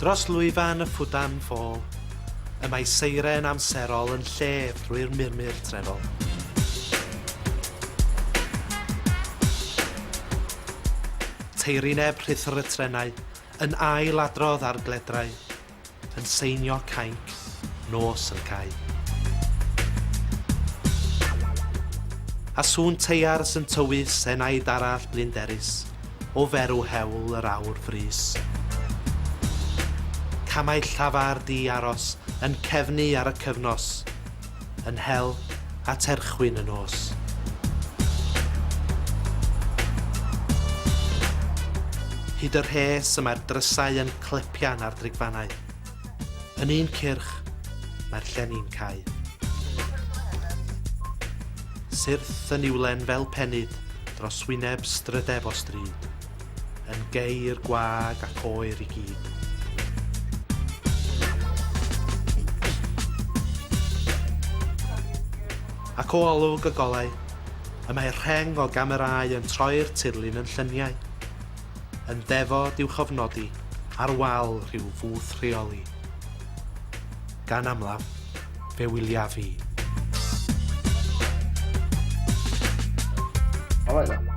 Dros lwyfan y ffwdan ffôl, y mae seiren amserol yn llef drwy'r murmur trefol. Teirineb rhuthr y trenau yn ail adrodd ar gledrau, yn seinio cainc, nos yn cau. A sŵn teiars yn tywys enaid arall blinderus o ferw hewl yr awr frys. Camau llafar di-aros yn cefnu ar y cyfnos, yn hel at erchwyn y nos. Hyd y rhes y mae'r drysau yn clepian ar drigfannau. Yn un cyrch, mae'r llenni'n cau. Syrth y niwlen fel penyd dros wyneb strydeb o stryd, yn geir gwag ac oer i gyd. Ac o olwg y golau, y mae rheng o gamerâu yn troi'r tirlun yn lluniau. Yn ddefod i'w chofnodi ar wal rhyw fwth rheoli. Gan amlaf, fe wyliaf fi. I like that.